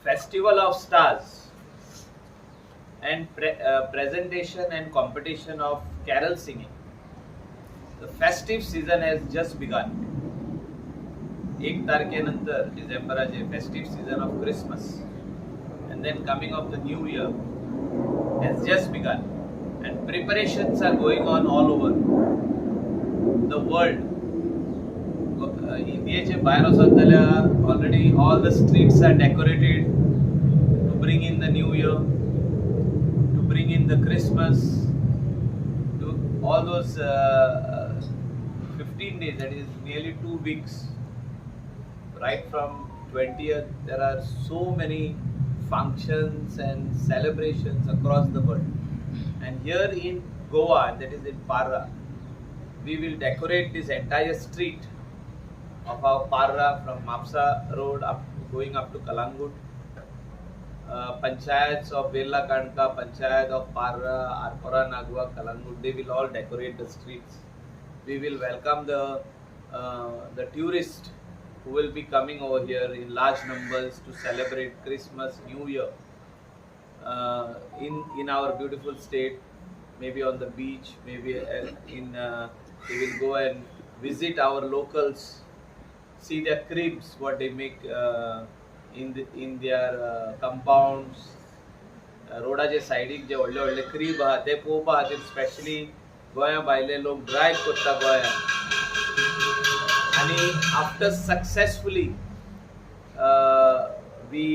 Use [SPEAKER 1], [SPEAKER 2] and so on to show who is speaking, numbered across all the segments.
[SPEAKER 1] Festival of Stars and presentation and competition of carol singing. The festive season has just begun. एक तारखेनंतर डिसेंबराचे festive season of Christmas and then coming of the new year has just begun and preparations are going on all over the world. इंडियेचे भायर वचत जाल्यार already all the streets are decorated to bring in the new year, to bring in the Christmas, to all those 15 days, that is nearly 2 weeks, right from 20th, there are so many functions and celebrations across the world. And here in Goa, that is in Parra, we will decorate this entire street of our Parra from Mapsa Road up going up to Kalangut. Panchayats of Verla Kandka, Panchayat of Parra, Arpora Nagua, Kalangut, they will all decorate the streets. We will welcome the tourists who will be coming over here in large numbers to celebrate Christmas, New Year in our beautiful state, maybe on the beach, maybe in they will go and visit our locals, see their cribs, what they make in their compounds. रोडाचे सायडीक जे व्हडले व्हडले crib आहा ते पळोवपा खातीर specially गोंया भायले लोक ड्रायव्ह करता गोंयांत. आनी after successfully we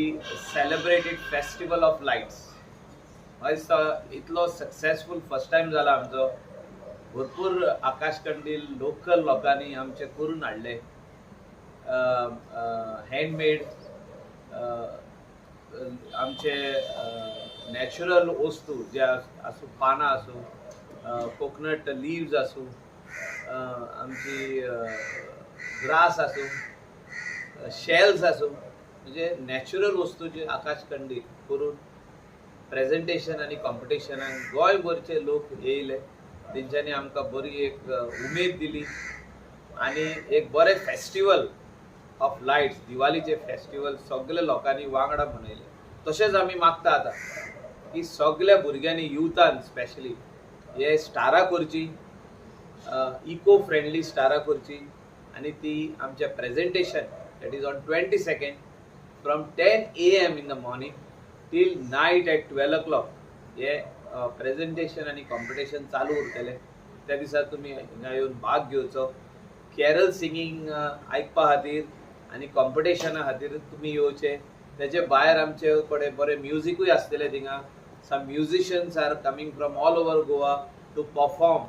[SPEAKER 1] celebrated Festival of Lights, म्हाका दिसता इतलो सक्सेसफूल फर्स्ट टायम जाला आमचो. भरपूर आकाशकंडील लोकल लोकांनी आमचे करून हाडले, हँडमेड, आमचे नॅचरल वस्तू जे आसूं, पानां आसूं, कोकनट लिव्ज आसूं, आमची ग्रास आसूं, शेल्स आसूं, म्हणजे नॅचरल वस्तूचे आकाशकंडील करून प्रेजेंटेशन आनी कॉम्पिटिशनाक गोंयभरचे लोक येयले. तेंच्यांनी आमकां बरी एक उमेद दिली आनी एक बरें फेस्टिवल ऑफ लायट्स, दिवाळीचे फेस्टिवल सगळे लोकांनी वांगडा मनयले. तशेंच आमी मागता आतां की सगल्या भुरग्यांनी, युथान स्पेशली, हे स्टारां करची, इको फ्रेंडली स्टारां करची आनी ती आमच्या presentation, that is on 22nd from 10 a.m. in the morning till night at 12 o'clock, hey presentation आनी कॉम्पिटिशन चालू उरतलें. त्या दिसा तुमी हिंगा येवन भाग घेवचो. कॅरल सिंगींग आयकपा खातीर आनी कॉम्पिटिशना खातीर तुमी येवचे. तेजे भायर आमचे कडेन बरें म्युजिकूय आसतलें थिंगा. Some musicians are coming from all over Goa to perform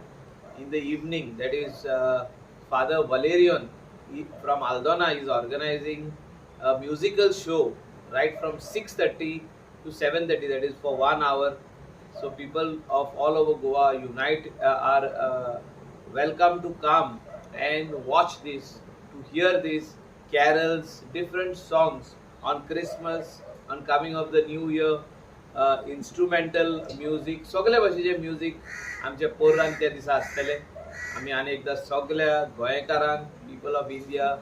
[SPEAKER 1] in the evening. That is Father Valerian from Aldona is organizing a musical show right from 6:30 to 7:30, that is for one hour. So people of all over Goa unite are welcome to come and watch this, to hear these carols, different songs on Christmas, on coming of the new year, instrumental music, सगळे भाशेचे music आमच्या पोर्रान त्या दिसा आसतले. आमी आनी एकदां सगळ्या गोंयकारांक, people of India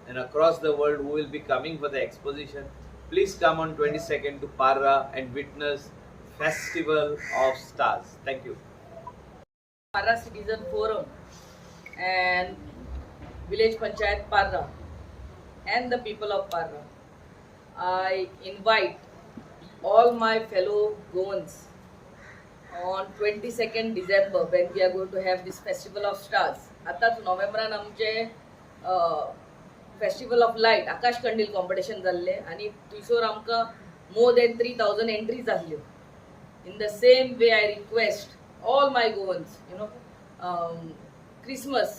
[SPEAKER 1] and across the world who will be coming for the exposition, please come on 22nd to Parra and witness Festival of Stars. Thank you.
[SPEAKER 2] Parra Citizen Forum and Village Panchayat Parra and the people of Parra. I invite all my fellow Goans on 22nd December, when we are going to have this Festival of Stars. आतांच नोव्हेंबरान आमचे festival of light आकाश कंडील competition जाल्लें आनी थंयसर आमकां more than 3000 entries आसल्यो. In the same way, I request all my Goans, Christmas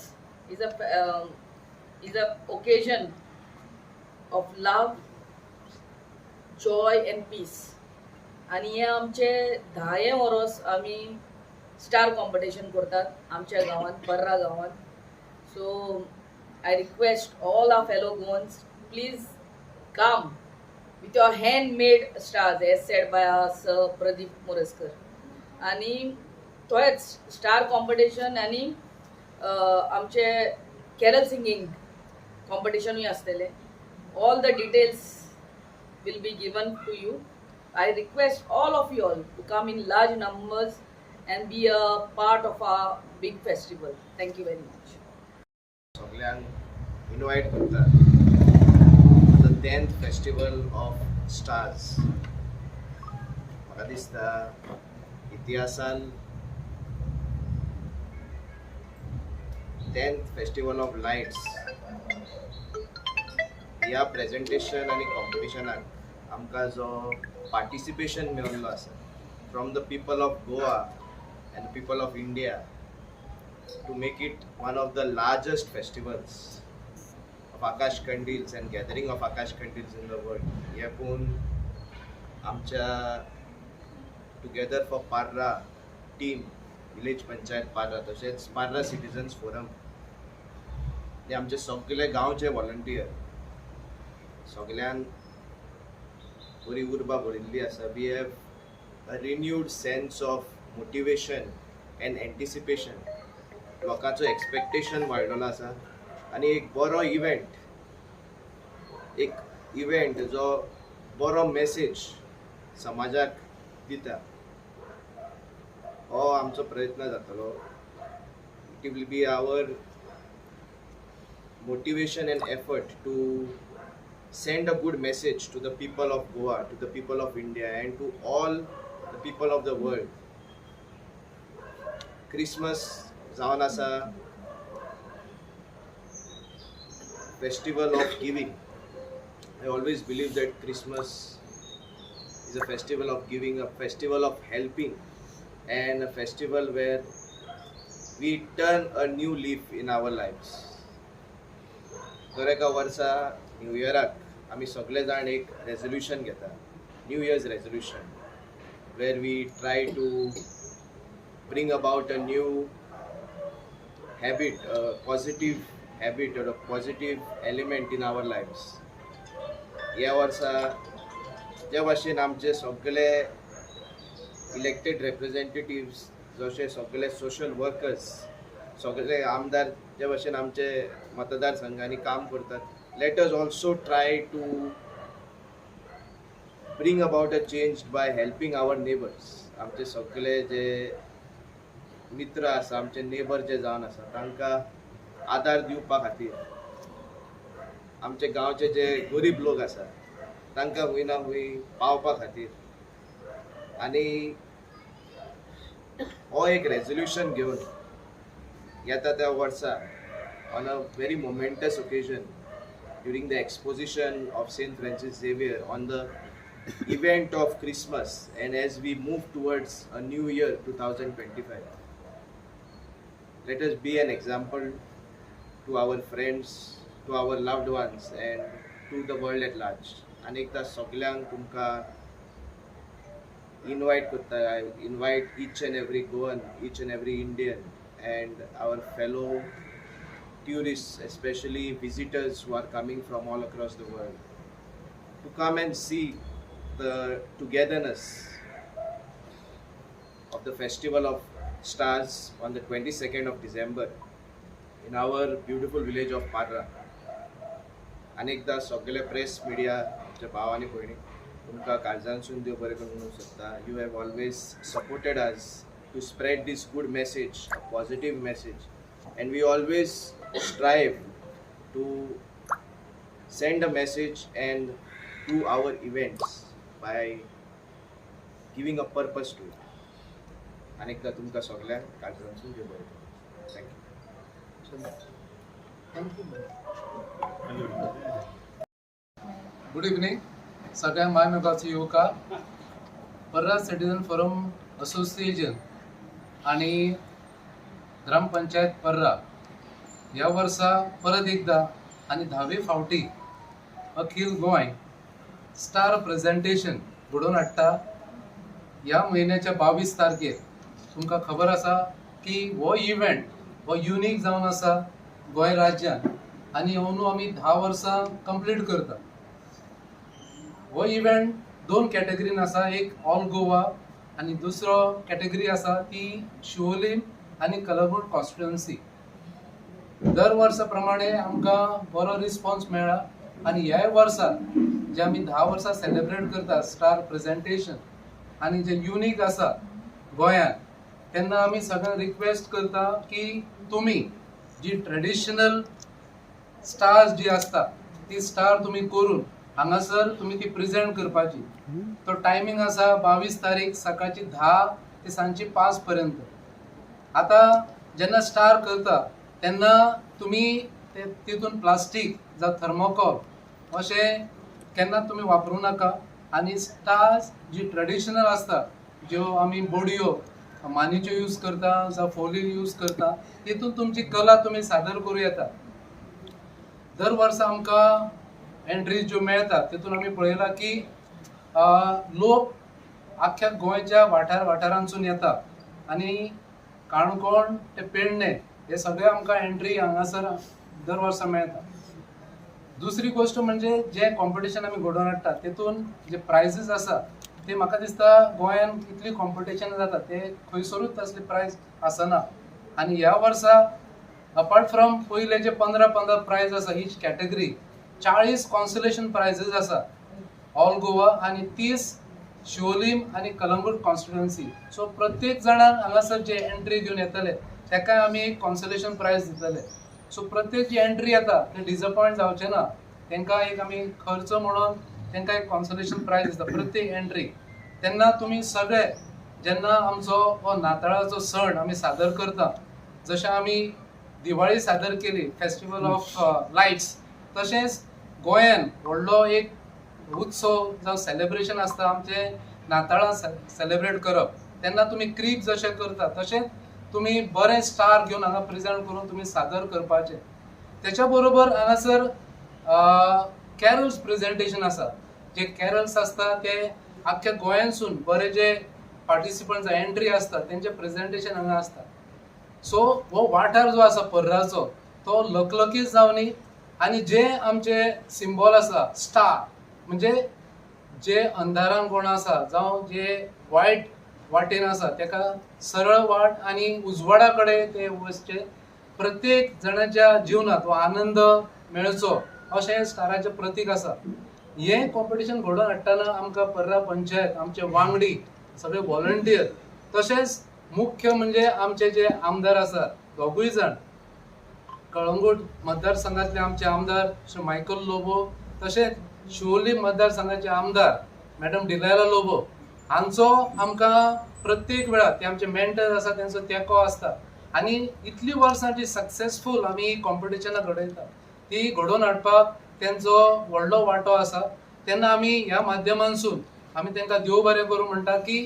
[SPEAKER 2] is a occasion of love, joy and peace. आनी हे आमचे धाये वरोस आमी स्टार कॉम्पिटिशन करतात आमच्या गांवांत, पर्रा गांवांत. So I request all our fellow Goans, please come with your handmade stars, as said by our Sir Pradeep Moraskar. आणि थंयच स्टार कॉम्पिटिशन आनी आमचे कॅरल सिंगींग. कॉम्पिटिशनूय आसतलें. All the details will be given to you. I request all of you all to come in large numbers and be a part of our big festival. Thank you very much.
[SPEAKER 3] सगल्यांक invite करता the 10th festival of stars. म्हाका दिसता इतिहासान 10th festival of lights ह्या presentation आनी कॉम्पिटिशनाक आमकां जो participation मेळिल्लो आसा from the people of Goa and people of India to make it one of the largest festivals of Akash Kandils and gathering of Akash Kandils in the world. हे पळोवन आमच्या together for Parra team, village panchayat Parra, तशेंच Parra citizens forum आनी आमचे सगळे गांवचे volunteer सगळ्यांक बरी उर्बा भरिल्ली आसा. We have a renewed sense of motivation and anticipation. लोकांचो एक्सपेक्टेशन वाडलेलो आसा आनी एक बरो इव्हेंट, एक इव्हेंट जो बरो मेसेज समाजाक दिता, हो आमचो प्रयत्न जातलो. It will be our motivation and effort to send a good message to the people of Goa, to the people of India, and to all the people of the world. Christmas जावन आसा festival of giving. I always believe that Christmas is a festival of giving, a festival of helping, and a festival where we turn a new leaf in our lives. दर एका वर्सा new इयराक आमी सगळे जाण एक resolution घेता, New Year's resolution, where we try to bring about a new habit, a positive habit or a positive element in our lives. ह्या वर्सा ज्या भाशेन आमचे सगळे इलेक्टेड रिप्रेझेंटेटिव्स, जशे सगळे सोशल वर्कर्स, सगळे आमदार जे भाशेन आमचे मतदारसंघांनी काम करतात, let us also try to bring about a change by helping our neighbours. आमचे सगळे जे मित्र आसा, आमचे नेबर जे जावन आसा, तांकां आदार दिवपा खातीर, आमचे गांवचे जे गरीब लोक आसा तांकां खंय ना खंय पावपा खातीर आनी हो एक रेजोल्युशन घेवन येता त्या वर्सा on a very momentous occasion during the exposition of Saint Francis Xavier on the event of Christmas and as we move towards a new year 2025, let us be an example to our friends, to our loved ones and to the world at large. आनी एकदां सगल्यांक तुमकां invite करता. I invite each and every Goan, each and every Indian and our fellow tourists, especially visitors who are coming from all across the world, to come and see the togetherness of the Festival of Stars on the 22nd of December in our beautiful village of Parra. अनेकदा सगळे press media आमच्या भाव आनी भयणी, तुमकां काळजांसून देव बरें करूं म्हणूंक सोदता. You have always supported us to spread this good message, positive message, and we always strive to send a message and do our events by giving a purpose to it. आनी एकदां तुमकां सगल्यांक काळजांसून देव बरें करूं. Thank you.
[SPEAKER 2] Thank you.
[SPEAKER 4] Good evening सगळ्यांक. माय मोगाचो येवकार. पर्रा सिटीजन फोरम असोसिएशन आणि ग्रामपंचायत पर्रा ह्या वर्सा परत एकदा आनी धावे फावटी अखिल गोंय स्टार प्रेझेंटेशन घडोवन हाडटा ह्या म्हयन्याच्या 22 तारखेर. तुमकां खबर आसा की हो इव्हेंट हो युनीक जावन आसा गोंय राज्यान आनी हो न्हू आमी 10 वर्सां कंप्लीट करता. हो इव्हेंट दोन कॅटेगरीन आसा, एक ऑल गोवा आनी दुसरो कॅटेगरी आसा ती शिवोलीम आनी कलंगूट कॉन्स्टिट्युएन्सी. दर वर्सा प्रमाणे आमकां बरो रिस्पॉन्स मेळ्ळा आनी ह्याय वर्सा जे आमी 10 वर्सां सेलिब्रेट करता स्टार प्रेजेंटेशन आनी जे युनीक आसा गोंयांत, तेन्ना आमी सगळ्यांक रिक्वेस्ट करता की तुमी जी ट्रेडिशनल स्टार्स जी आसता ती स्टार तुमी करून हांगासर तुमी ती प्रेजेंट करपाची. तो टायमींग आसा 22 तारीख सकाळची 10 ते सांजची 5 पर्यंत. आतां जेन्ना स्टार करता तेन्ना तुमी तितून प्लास्टीक जावं थर्मोकॉल अशें केन्ना तुमी वापरूं नाका आनी स्टार्स जी ट्रेडिशनल आसता ज्यो आमी बडयो मानीच्यो यूज करता जावं फोली यूज करता तितून तुमची कला तुमी सादर करूं येता. दर वर्सा आमकां एंट्रीज ज्यो मेळटा तितून आमी पळयलां की लोक आख्ख्या गोंयच्या वाठार वाठारांतसून येता आनी काणकोण ते पेडणे हे सगळे आमकां एंट्री हांगासर दर वर्सा मेळटा. दुसरी गोश्ट म्हणजे जे कॉम्पिटिशन आमी घडोवन हाडटा तितून जे प्रायजीस आसा ते म्हाका दिसता गोंयान इतली कॉम्पिटिशन जाता ते खंयसरूच तसले प्रायज आसना. आनी ह्या वर्सा अपार्ट फ्रॉम पयले जे 15-15 प्रायज आसा ईच कॅटेगरी 40 कॉन्सोलेशन प्रायजीस आसा ऑल गोवा आनी 30 शिवोलीम आनी कलंगूट कॉन्स्टिट्युएन्सी. सो प्रत्येक जाणांक हांगासर जे एंट्री घेवन येतले ताका आमी एक कॉन्सोलेशन प्रायज दितले. सो प्रत्येक जी एंट्री येता ते डिसअपॉयंट जावचे ना, तांकां एक आमी खर्च म्हणून तांकां एक कॉन्सोलेशन प्रायज दिता प्रत्येक एंट्री. तेन्ना तुमी सगळे जेन्ना आमचो हो नाताळाचो सण आमी सादर करता, जशें आमी दिवाळी सादर केली फेस्टिवल ऑफ लायट्स, तशेंच गोंयान व्हडलो एक उत्सव जावं सेलिब्रेशन आसता आमचें नाताळां सेलिब्रेट करप, तेन्ना तुमी क्रीप जशें करता तशेंच तुमी बरें स्टार घेवन हांगा प्रेजेंट करून तुमी सादर करपाचें. तेच्या बरोबर हांगासर कॅरल्स प्रेजेंटेशन आसा. जे कॅरल्स आसता ते आख्ख्या गोंयांसून बरे जे पार्टिसिपंट्स एंट्री आसता तेंचें प्रेजेंटेशन हांगा आसता. सो हो वाठार जो आसा पर्राचो तो लकलकीत जावनी आनी जे आमचे सिंबॉल आसा स्टार म्हणजे जे अंधारान कोण आसा जावं जे वायट वाटेन आसा तेका सरळ वाट आनी उजवाडा कडेन ते वचचे, प्रत्येक जाणाच्या जिवनांत हो आनंद मेळचो अशें स्टाराचें प्रतीक आसा. हें कॉम्पिटिशन घडोवन हाडटना आमकां पर्रा पंचायत आमचे वांगडी सगळे वॉलंटियर तशेंच मुख्य म्हणजे आमचे जे आमदार आसात दोगूय जाण कळंगूट मतदारसंघातले आमचे आमदार श्री मायकल लोबो तशेंच शिवोली मतदारसंघाचे आमदार मॅडम डिलायला लोबो हांचो आमकां प्रत्येक वेळार ते आमचे मेंटर आसा तेंचो तेंको आसता आनी इतली वर्सां जी सक्सेसफूल आमी कॉम्पिटिशनां घडयता ती घडोवन हाडपाक तेंचो व्हडलो वांटो आसा. तेन्ना आमी ह्या माध्यमांसून आमी तेंकां देव बरें करूं म्हणटा की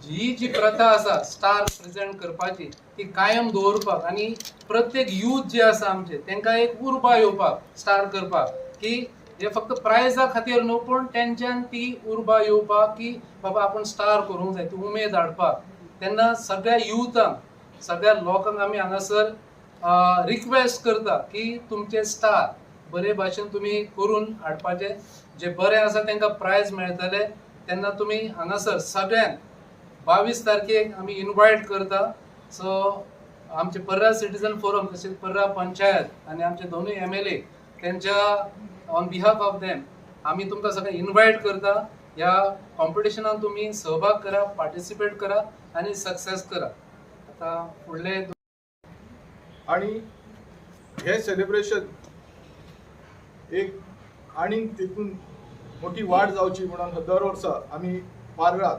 [SPEAKER 4] ही जी प्रथा आसा स्टार प्रेजेंट करपाची ती कायम दवरपाक आनी प्रत्येक यूथ जे आसा आमचे तेंकां एक उर्बा येवपाक स्टार करपाक की हे फक्त प्रायजा खातीर न्हू पूण तेंच्यान ती उर्बा येवपाक की बाबा आपूण स्टार करूंक जाय, ती उमेद हाडपाक. तेन्ना सगळ्या युथांक सगळ्या लोकांक आमी हांगासर रिक्वेस्ट करता की तुमचे स्टार बरे भाशेन तुमी करून हाडपाचे, जे बरे आसा तेंकां प्रायज मेळटले. तेन्ना तुमी हांगासर सगळ्यांक 22 तारखेक आमी इनवायट करता. सो आमचे पर्रा सिटीजन फोरम तशेंच पर्रा पंचायत आनी आमचे दोनूय MLA तेंच्या ऑन बिहाफ ऑफ देम आमी तुमकां सगळ्यांक इनवायट करता. ह्या कॉम्पिटिशनान तुमी सहभाग करा, पार्टिसिपेट करा आनी सक्सेस करा. आतां फुडले
[SPEAKER 5] आणि हे सेलिब्रेशन एक आनीक तितून मोठी वाड जावची म्हणून दर वर्सा आमी पार्रात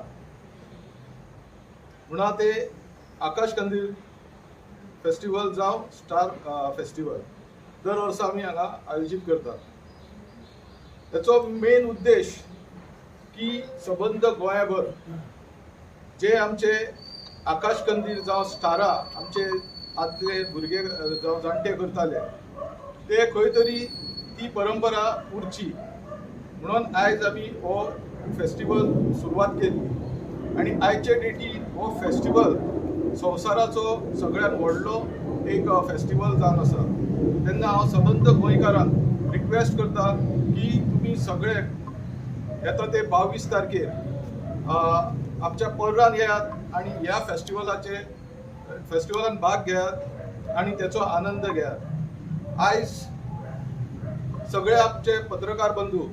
[SPEAKER 5] म्हणा ते आकाश कंदील फेस्टिवल जावं स्टार फेस्टिवल दर वर्सा आमी हांगा आयोजीत करतात. तेचो मेन उद्देश की सबंद गोंयाभर जे आमचे आकाश कंदील जावं स्टारां आमचे आदले भुरगे जावं जाणटे करताले ते खंय तरी ती परंपरा उरची म्हणून आयज आमी हो फेस्टिवल सुरवात केली. आनी आयचे डेटी हो फेस्टिवल संवसाराचो सगळ्यात व्हडलो एक फेस्टिवल जावन आसा. तेन्ना हांव सबंद गोंयकारांक रिक्वेस्ट करता की तुमी सगळे येता ते 22 तारखेर आमच्या पर्रान येयात आनी ह्या फेस्टिवलान भाग घेयात आनी तेचो आनंद घेयात. आयज सगळे आमचे पत्रकार बंधू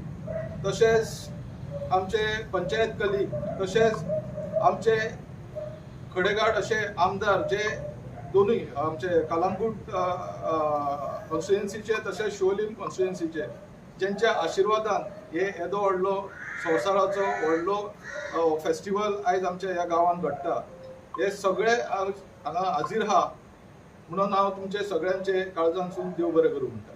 [SPEAKER 5] तशेंच आमचे पंचायत कलीग तशेंच आमचे खडेगांठ अशे आमदार जे दोनूय आमचे कलांगूट कॉन्स्टिट्युएन्सीचे तशेंच शिवोलीम कॉन्स्टिट्युएन्सीचे, जेंच्या आशिर्वादान हे येदो व्हडलो संवसाराचो व्हडलो फेस्टिवल आयज आमच्या ह्या गांवांत घडटा. हे सगळे हांगा हाजीर आहा म्हणून हांव तुमचे सगळ्यांचे काळजांतसून देव बरें करूं म्हणटा.